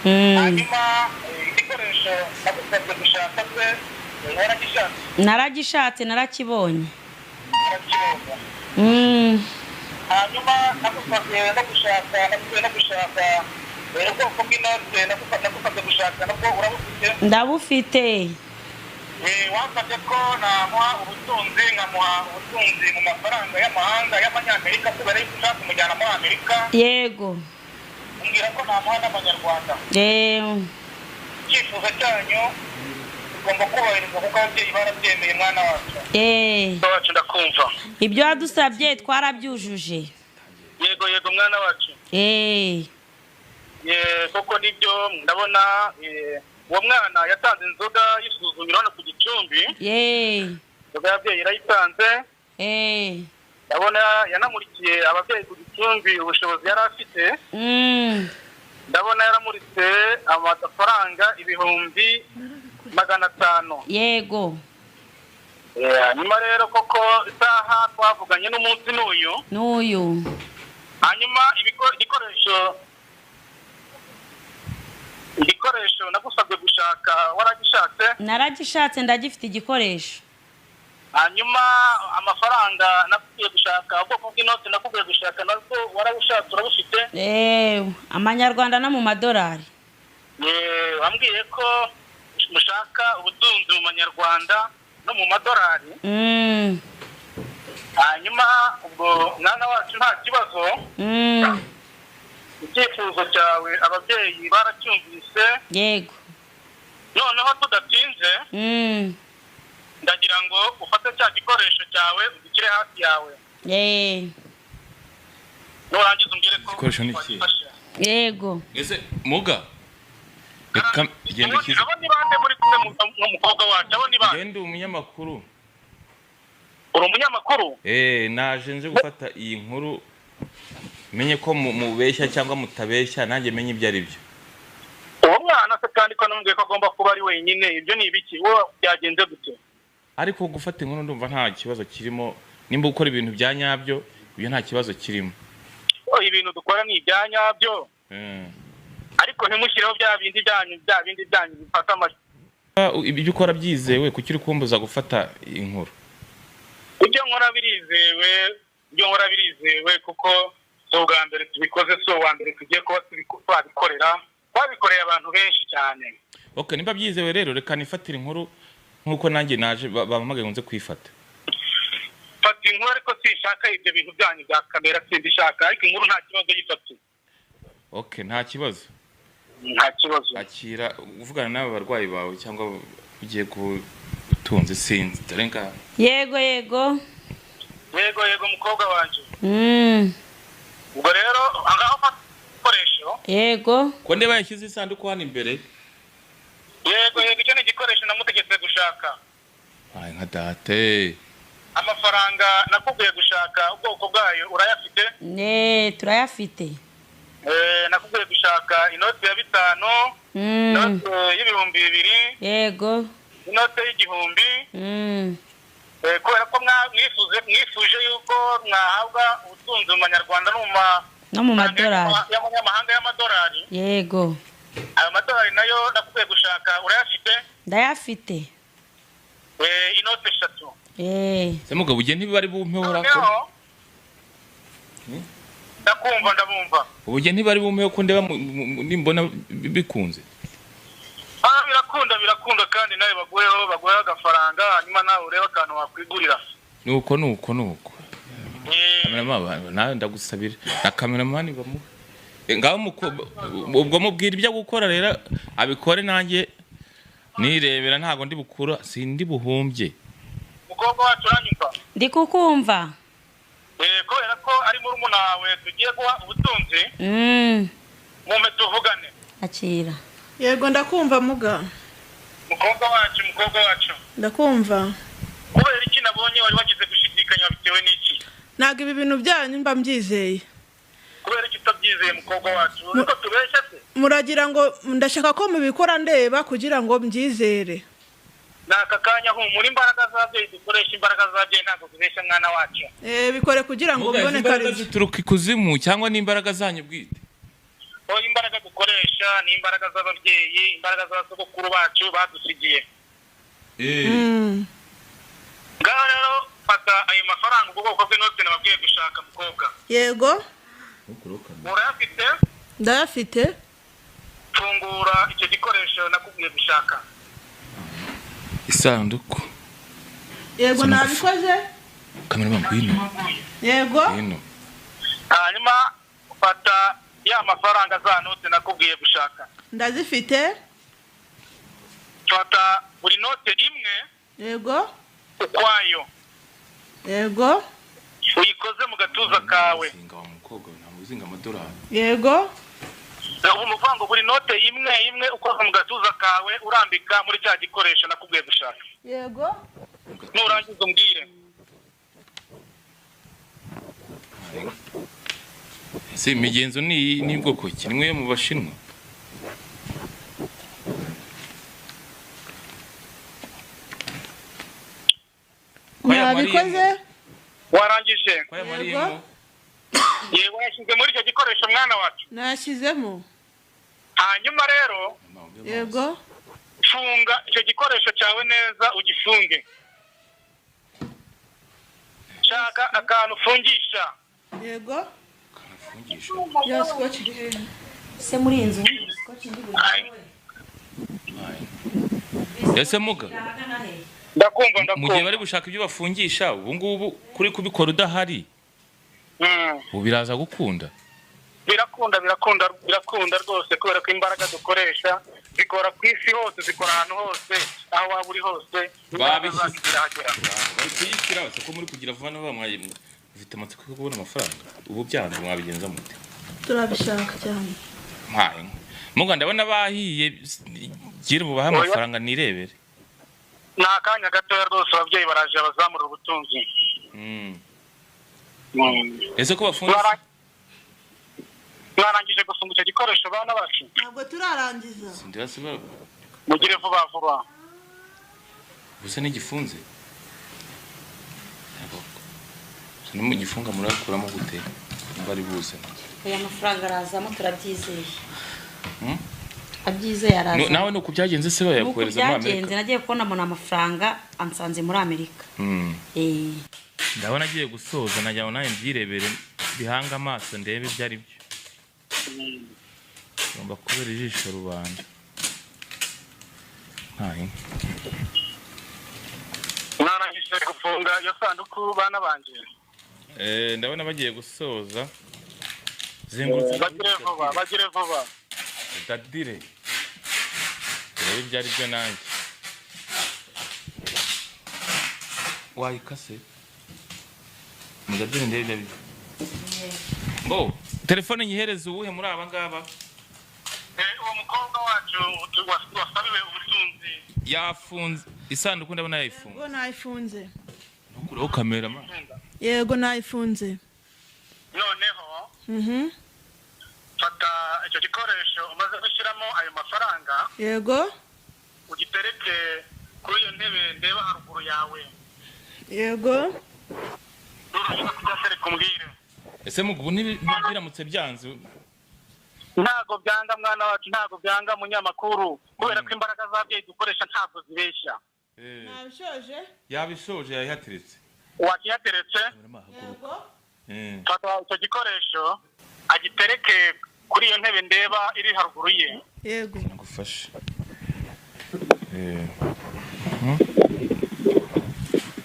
Hanyuma igikoresho nagusabye gushaka se, waragishatse? Naragishatse, narakibonye. Warakibonye? Mm. Hanyuma nagusabye no gushaka, nakubwiye no gushaka ubwoko bw'inote, nagusabye gushaka nabwo urabufite? Ndabufite. Wansabye ko namuha ubutunzi, nkamuha ubutunzi mu mafaranga y'amahanga y'amanyamerika, kubera yuko ushaka kumujyana muri Amerika. Yego. Umbwira ko namuha n'amanyarwanda. Icyifuzo cyanyu tugomba kubahirizwa kuko ababyeyi barabyemeye, mwana wacu. Mwana wacu, ndakumva. Ibyo wadusabye twarabyujuje. Yego, mwana wacu. Koko nibyo, ndabona uwo mwana yatanze inzoga y'isuzumiro hano ku Gicumbi. Inzoga y'ababyeyi yarayitanze. Ndabona yanamurikiye ababyeyi ku Gicumbi ubushobozi yari afite. Ndabona yaramuritse amafaranga 500,000. Yego. Hanyuma rero koko isaha twavuganye n'umunsi n'uyu. N'uyu. Hanyuma igikoresho nagusabye gushaka waragishatse? Naragishatse, ndagifite igikoresho. Hanyuma amafaranga nakubwiye gushaka, ubwoko bw'inoti nakubwiye gushaka nabwo warabushatse, urabufite? Amanyarwanda no mu madolari. Wambwiye ko mushaka ubutunzi mu manyarwanda no mu madolari. Hanyuma ubwo mwana wacu nta kibazo. Icyifuzo cyawe ababyeyi baracyumvise. Yego. Noneho tudatinze, ndagira ngo ufate cya gikoresho cyawe ugishyire hafi yawe. Nurangiza umbwire ko Igikoresho ni ikihe? wagifashe. Yego. Ese muga, reka genda ukize. Abo ni bande muri kumwe n'umukobwa wacu? Abo ni bande? Genda, umunyamakuru. Uri umunyamakuru? Naje nje gufata iyi nkuru, menye ko mubeshya cyangwa mutabeshya, nanjye menye ibyo ari byo. Uwo mwana se kandi ko namubwiye ko agomba kuba ari wenyine, ibyo ni ibiki? Wowe byagenze gute? Ariko gufata inkuru ndumva nta kibazo kirimo, nimba ukora ibintu bya nyabyo, ibyo nta kibazo kirimo. Oh, ibintu dukora ni ibya nyabyo. Ariko ntimushyireho bya bindi byanyu bifata amajwi. Ibyo ukora byizewe, kuki uri kumbuza gufata inkuru? Ibyo nkora birizewe, ibyo nkora birizewe, kuko si ubwa mbere tubikoze, si uwa mbere tugiye kuba twabikorera, twabikoreye abantu benshi cyane. Okay, nimba byizewe rero, reka nifatire inkuru nk'uko nanjye naje bampamagaye ngo nze kuyifata. Fata inkuru, ariko sinshaka ibyo bintu byanyu bya kamera, simbishaka, ariko inkuru nta kibazo, yifate. Okay, nta kibazo. Nta kibazo. Akira uvugana n'aba barwayi bawe cyangwa ugiye kubutunzi, sinzi, dore ngaha. Yego. Yego, mukobwa wanjye. Ubwo rero ahangaha ufata igikoresho. Yego. Ko ndeba yashyize isanduku hano imbere? Yego, icyo ni igikoresho namutegetse gushaka. Ay, nka date. Amafaranga nakubwiye gushaka ubwoko bwayo urayafite? Ne, turayafite. Nakubwiye gushaka inoti ya 5, inote y'2000, inote y'1000. Kubera ko mwifuje yuko mwahabwa ubutunzi mu manyarwanda no mu No mu madolari. y'amanyamahanga, y'amadolari. Yego. Ayo madolari nayo nakubwiye gushaka urayafite? Ndayafite. Inoti eshatu. Se mugabo, ugiye ntibari bumpeho? Noneho ndakumva, ndabumva. Ubugiye ntibari bumpeho, ko ndeba nimbona bikunze. Ah, birakunda, birakunda, kandi nawe baguheho agafaranga, hanyuma nawe urebe akantu wakwigurira. Nuko Cameraman, nawe ndagusabira na cameraman bamuhe. Ngaho ubwo mubwira ibyo gukora rero abikore, nanjye nirebera, ntabwo ndi bukura, sindi buhumbye. Mukobwa wacu, uranyumva? Ndi kukumva. Kubera ko ari murumuna wawe tugiye guha ubutunzi, mumpe tuvugane. Akira. Yego, ndakumva muga. Mukobwa wacu, mukobwa wacu. Ndakumva. Kubera iki nabonye wari wagize gushidikanya? Bitewe n'iki? Ntabwo ibi bintu byanyu mba mbyizeye. Kubera iki utabyizeye, mukobwa wacu? Niko tubeshya se? Muragira ngo ndashaka ko mubikora ndeba kugira ngo mbyizere. Ni aka kanya, humura, imbaraga z'ababyeyi dukoresha, imbaraga z'ababyeyi ntabwo zibeshya, mwana wacu. Bikore kugira ngo Muga, izi mbone ko ari imbaraga byo. zituruka ikuzimu cyangwa n'imbaraga zanyu bwite? Imbaraga dukoresha ni imbaraga z'ababyeyi, imbaraga z'abasogokuru bacu badusigiye. Ngaho rero fata ayo mafaranga, ubwo bwoko bw'inote nababwiye gushaka, mukobwa. Yego. Urayafite? Ndayafite. Fungura icyo gikoresho nakubwiye gushaka. Isanduku. Yego, nabikoze. Kameramani, ngwino. Yego. Ngwino. Hanyuma fata ya mafaranga, za note nakubwiye gushaka. Ndazifite. Fata buri note imwe Yego. ukwayo. Yego. Uyikoze mu gatuza kawe. Uzinga wa mukobwa we, ntabwo uzinga amadolari. Yego. Ubu ni ukuvuga ngo buri note imwe imwe ukoze mu gatuza kawe, urambika muri cya gikoresho nakubwiye gushaka. Yego. Nurangiza umbwire. Ese imigenzo ni iyi, ni bwoko ki? Nimwe yo mu Bashinwa? Nabikoze. Warangije? Ko yamariyemo? Yego, yashyize muri icyo gikoresho, mwana wacu? Nashyizemo. Hanyuma rero Yego. funga icyo gikoresho cyawe neza, ugifunge. Shaka akantu ufungisha. Yego. Kanafungisha. Ya scotch. Se muri iyi nzu scotch ndi Ay, Ese muga, ahagana he? Ndakumva. mu gihe Ndakumva. bari gushaka ibyo bafungisha ubu ngubu, kuri kubikora udahari, ubu biraza gukunda? Birakunda, birakunda, birakunda rwose, kubera ko imbaraga dukoresha zikora ku isi hose, zikora ahantu hose, aho waba uri hose imbaraga Babishyize- zacu zirahagera. Bari kuyishyira bose ko muri kugira vuba nabo mwaye mufite amatsiko yo kubona amafaranga. Ubu byanze mwabigenza mute? Turabishaka cyane. Mpaye inka. Muga, ndabona bahiye, gira bubahe amafaranga nirebere. Ni akanya gatoya rwose, ababyeyi baraje bazamura ubutunzi. Ese ko bafunze? Mwarangije gufunga icyo gikoresho, bana bacu? Ntabwo turarangiza. Ndibasubira. Mugire vuba vuba. Gusa ntigifunze. Yego. Gusa nimugifunga murakuramo gute? Nimba ari buze. Aya mafaranga arazamo, turabyizeye. Abyizeye, araza. Nawe ni uku byagenze se Nuko bayakohereza muri byagenze, Amerika? nagiye kubona mbona amafaranga ansanze muri Amerika. Ndabona agiye gusoza, nagira ngo nawe mbyirebere, bihange amaso ndebe ibyo ari byo. Ngomba kubera ijisho rubanda. Ntahe. Mwarangije gufunga iyo sanduku, bana banjye? Ndabona bagiye gusoza. Zengurutse. Bagire vuba, bagire vuba. Dadire. Urebe ibyo ari byo nanjye. Wayikase? Mudadire ndebe ibyo ari byo. Bo, telefone nyihereze uwuhe muri aba ngaba? Uwo mukobwa wacu wasabiwe ubutunzi. Yafunze isanduku, ndabona yayifunze. Yego, nayifunze. Ntukureho kamera ma. Yego, nayifunze. Noneho Mhm. fata icyo gikoresho umaze gushyiramo ayo mafaranga, Yego. ugitereke kuri iyo ntebe ndeba haruguru yawe. Yego. Nurangiza kugatereka umbwire. Ese mugubu biramutse byanze? Ntabwo byanga, mwana wacu, ntabwo byanga, munyamakuru, kubera ko imbaraga z'ababyeyi dukoresha ntabwo zibeshya. Nabishoje. Yabishoje, yayihateretse. Wakihateretse? Yego. Fata icyo gikoresho agitereke kuri iyo ntebe ndeba iri haruguru ye. Yego. Nagufashe.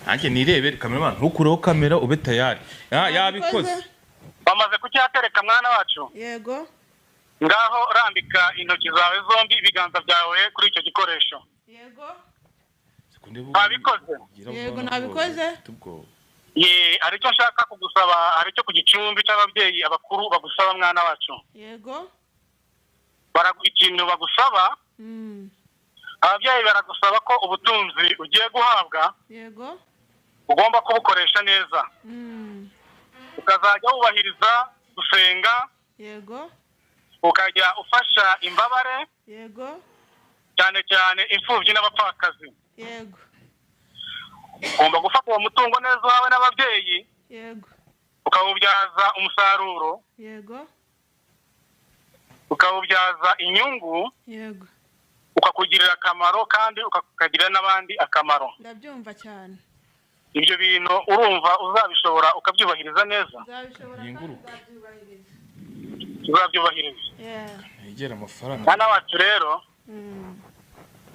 Nanjye nirebere, kameramani ntukureho kamera, ube tayari. Yabikoze. Bamaze kukihatereka, mwana wacu? Yego. Ngaho rambika intoki zawe zombi, ibiganza byawe kuri icyo gikoresho. Yego. Wabikoze? Yego, nabikoze. Ye, hari icyo nshaka kugusaba, hari icyo ku gicumbi cy'ababyeyi abakuru bagusaba, mwana wacu. Yego. Ikintu bagusaba, ababyeyi baragusaba ko ubutunzi ugiye guhabwa Yego. ugomba kubukoresha neza, ukazajya wubahiriza gusenga, Yego. ukajya ufasha imbabare, Yego. cyane cyane imfubyi n'abapfakazi. Yego. Ugomba gufata uwo mutungo neza uhawe n'ababyeyi, Yego. ukawubyaza umusaruro. Yego. Ukawubyaza inyungu. Yego. Ukakugirira akamaro kandi ukakagirira n'abandi akamaro. Ndabyumva cyane. Ibyo bintu urumva uzabishobora ukabyubahiriza neza? Nzabishobora kandi Nginguruke. nzabyubahiriza. Uzabyubahiriza. Yeah. Negera amafaranga. Mwana wacu rero,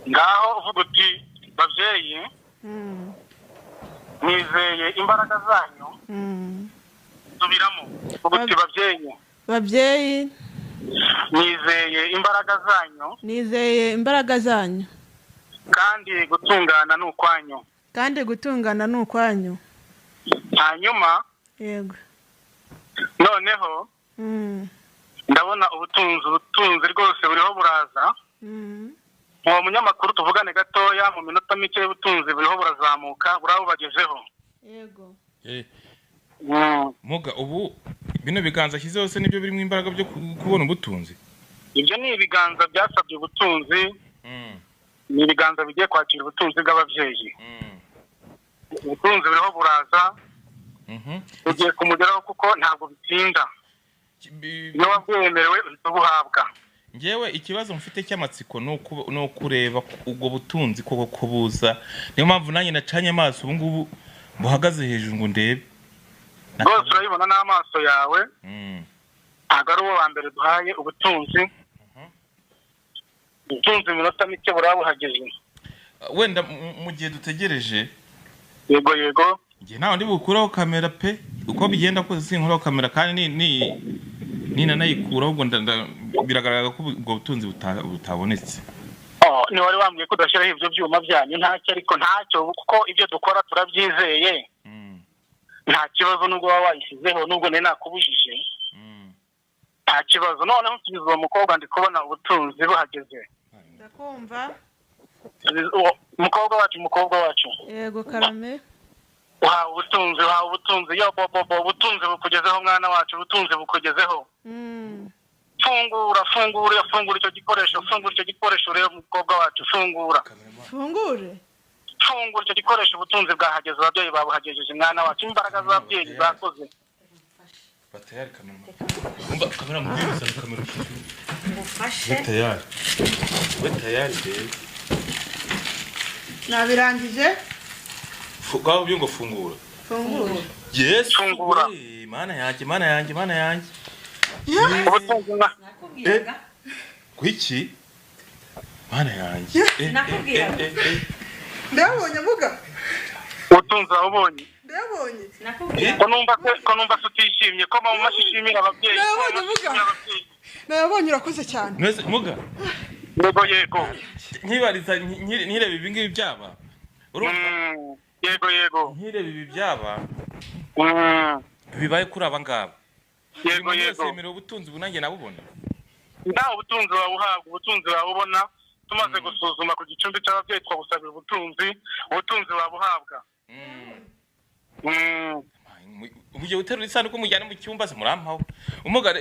ngaho uvuga uti babyeyi, nizeye imbaraga zanyu. Subiramo uvuga uti babyeyi, Babyeyi, nizeye imbaraga zanyu, nizeye imbaraga zanyu, kandi gutungana ni ukwanyu. Kandi gutungana ni ukwanyu. Hanyuma Yego. noneho ndabona ubutunzi rwose buriho buraza. Uwo munyamakuru tuvugane gatoya mu minota mike, y'ubutunzi buriho burazamuka, burabubagezeho. Yego. Muga, ubu bino biganza ashyize hose nibyo birimo imbaraga byo kubona ubutunzi? Ibyo ni ibiganza byasabye ubutunzi, ni ibiganza bigiye kwakira ubutunzi bw'ababyeyi. Ubutunzi buriho buraza, bugiye kumugeraho kuko ntabwo bitinda. Iyo wabwemerewe uhita ubuhabwa. Ngewe ikibazo mfite cy'amatsiko ni ukureba ubwo butunzi koko kubuza. Niyo mpamvu nanjye nacanye amaso ubu ngubu buhagaze hejuru ngo ndebe. Rwose urabibona n'amaso yawe. Ntabwo ari uwo wa mbere duhaye ubutunzi. Ubutunzi mu minota mike burabuhageze. Wenda mu gihe dutegereje, Yego yego. njye ntawe ndi bukuraho kamera pe, uko bigenda kose sinkuraho kamera, kandi ni nanayikuraho ubwo biragaragara ko ubwo butunzi butabonetse. Oh, ni wari wambwiye ko udashyiraho ibyo byuma byanyu. Ntacyo, ariko ntacyo, kuko ibyo dukora turabyizeye. Nta kibazo nubwo waba wayishyizeho, nubwo nari nakubujije. Nta kibazo. Noneho nsubiza uwo mukobwa, ndi kubona ubutunzi buhageze. Ndakumva. Umukobwa wacu, umukobwa wacu. Yego karame. Uhawe ubutunzi, uhawe ubutunzi, yo bobobo, ubutunzi bukugezeho mwana wacu, ubutunzi bukugezeho. Fungura, fungura, fungura icyo gikoresho, fungura icyo gikoresho rero mukobwa wacu, fungura. Fungure. Fungura icyo gikoresho, ubutunzi bwahageze, ababyeyi babuhagejeje mwana wacu, imbaraga z'ababyeyi zakoze. Batayari kamera. Umva kamera mubwiriza kamera. Ngufashe. Tayari. We tayari rero. Nabirangije. Gaho byo ngo fungura. Fungure. Yes. Fungura. Mana yanjye, mana yanjye, mana yanjye. Ubutunzi Nakubwiraga. Kuiki? Mana yanjye. Nakubwiraga. Ndabonye muga. Ubutunzi wabubonye. Ndabonye. Nakubwiraga. Ko numva se utishimye, ko mama ashimira ababyeyi. Nabonye muga. Nabonye, urakoze cyane. Mwese muga. Yego yego. Nkibariza nkireba ibi ngibi byaba. Urumva? Yego yego. Nkireba ibi byaba. Bibaye kuri aba ngaba. Yego yego. Yemerewe ubutunzi ubu nanjye nabubona. Nta ubutunzi wabuhabwa, ubutunzi wabubona. Tumaze gusuzuma ku gicumbi cy'ababyeyi twagusabira ubutunzi, ubutunzi wabuhabwa. Ugiye guterura isanduku mujyane mu cyumba se murampaho. Umuga,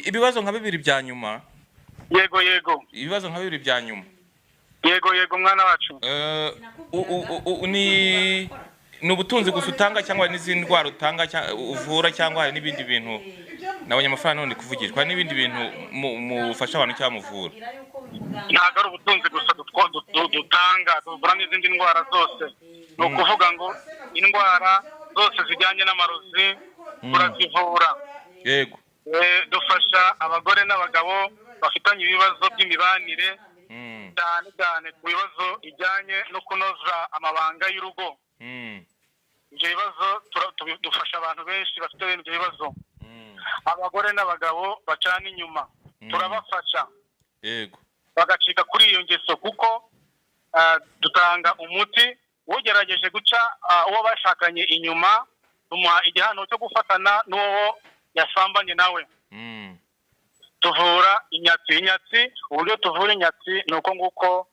ibibazo nka bibiri bya nyuma. Yego yego. Ibibazo nka bibiri bya nyuma. Yego yego mwana wacu. Ni ubutunzi gusa utanga cyangwa n'izindi ndwara utanga uvura, cyangwa hari n'ibindi bintu nabonye amafaranga none kuvugishwa n'ibindi bintu mufasha abantu cyangwa muvura? Ntabwo ari ubutunzi gusa dutanga, tuvura n'izindi ndwara zose. Ni ukuvuga ngo indwara zose zijyanye n'amarozi turazivura. Yego. Dufasha abagore n'abagabo bafitanye ibibazo by'imibanire, cyane cyane ku bibazo bijyanye no kunoza amabanga y'urugo. Ibyo bibazo dufasha abantu benshi bafite bene ibyo bibazo. Abagore n'abagabo bacana inyuma turabafasha. Yego. Bagacika kuri iyo ngeso, kuko dutanga umuti. Ugerageje guca uwo bashakanye inyuma, tumuha igihano cyo gufatana n'uwo yasambanye nawe. Tuvura inyatsi. Inyatsi, uburyo tuvura inyatsi ni uko nguko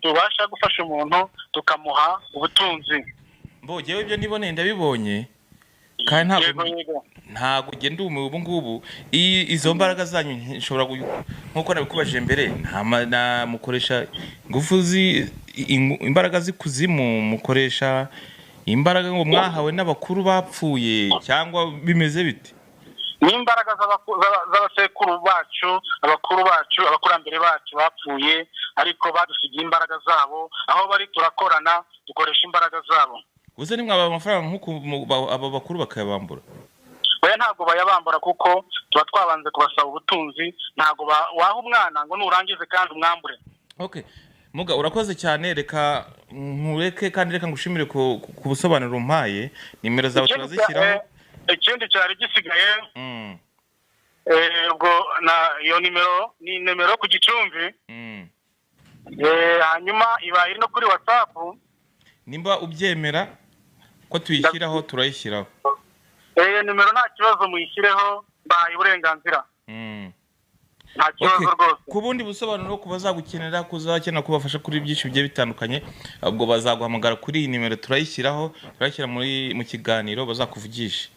tubasha gufasha umuntu tukamuha ubutunzi. Mbo jewe ibyo niboneye ndabibonye, kandi ntabwo ngenda ubu ngubu. Izo mbaraga zanyu nshobora nkuko nabikubajije mbere, nta mukoresha ingufu imbaraga z'ikuzimu, mukoresha imbaraga ngo mwahawe n'abakuru bapfuye cyangwa bimeze bite? Ni imbaraga z'abasekuru bacu, abakuru bacu, abakurambere bacu bapfuye, ariko badusigiye imbaraga zabo. Aho bari turakorana, dukoresha imbaraga zabo. Uze nimwaba amafaranga nk'uku aba bakuru bakayabambura? Oya, ntabwo bayabambura, kuko tuba twabanze kubasaba ubutunzi. Ntabwo waha umwana ngo nurangize kandi umwambure. Okay, muga urakoze cyane, reka nkureke kandi reka ngushimire ku busobanuro umpaye. Nimero zawe turazishyiraho. Ikindi cyari gisigaye, ubwo iyo nimero ni nimero ku Gicumbi, hanyuma iba iri no kuri WhatsApp. Nimba ubyemera ko tuyishyiraho, turayishyiraho. Iyo nimero nta kibazo, muyishyireho, mbahaye uburenganzira. Nta kibazo rwose. Ku bundi busobanuro, ku bazagukenera, kuzakenera kubafasha kuri byinshi bigiye bitandukanye, ubwo bazaguhamagara kuri iyi nimero turayishyiraho, turayishyira mu kiganiro, bazakuvugisha.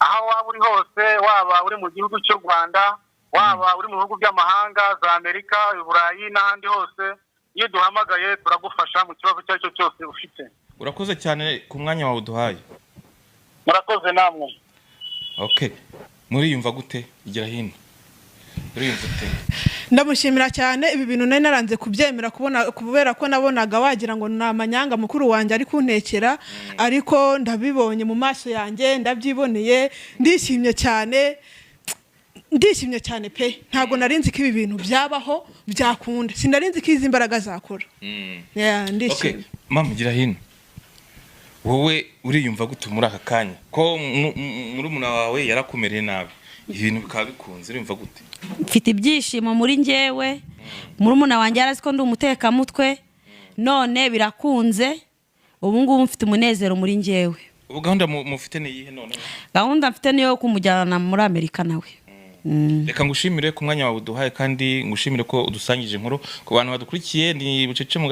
Aho waba uri hose, waba uri mu gihugu cy'u Rwanda, waba uri mu bihugu by'amahanga, za Amerika, Burayi n'ahandi hose, iyo duhamagaye turagufasha mu kibazo icyo ari cyo cyose ufite. Urakoze cyane ku mwanya wawe uduhaye. Murakoze namwe. Okay, muriyumva gute? Igira hino. Uriyumva ute? Ndamushimira cyane. Ibi bintu nari naranze kubyemera kubona, kubera ko nabonaga wagira ngo ni amanyanga mukuru wanjye ari kuntekera, ariko ndabibonye mu maso yanjye, ndabyiboneye, ndishimye cyane, ndishimye cyane pe. Ntabwo nari nzi ko ibi bintu byabaho, byakunda. Sinari nzi ko izi mbaraga zakora. Yeah, ndishimye. Mama, gira hino. Wowe uriyumva gute muri aka kanya ko murumuna wawe yarakumereye nabi, ibintu bikaba bikunze, uriyumva gute? Mfite ibyishimo muri njyewe. Murumuna wanjye yarazi ko ndi umutekamutwe, none birakunze. Ubu ngubu mfite umunezero muri njyewe. Ubu gahunda mufite ni iyihe noneho? Gahunda mfite niyo kumujyana muri Amerika nawe. Reka ngushimire ku mwanya wawe uduhaye, kandi ngushimire ko udusangije inkuru. Ku bantu badukurikiye ni bucece mu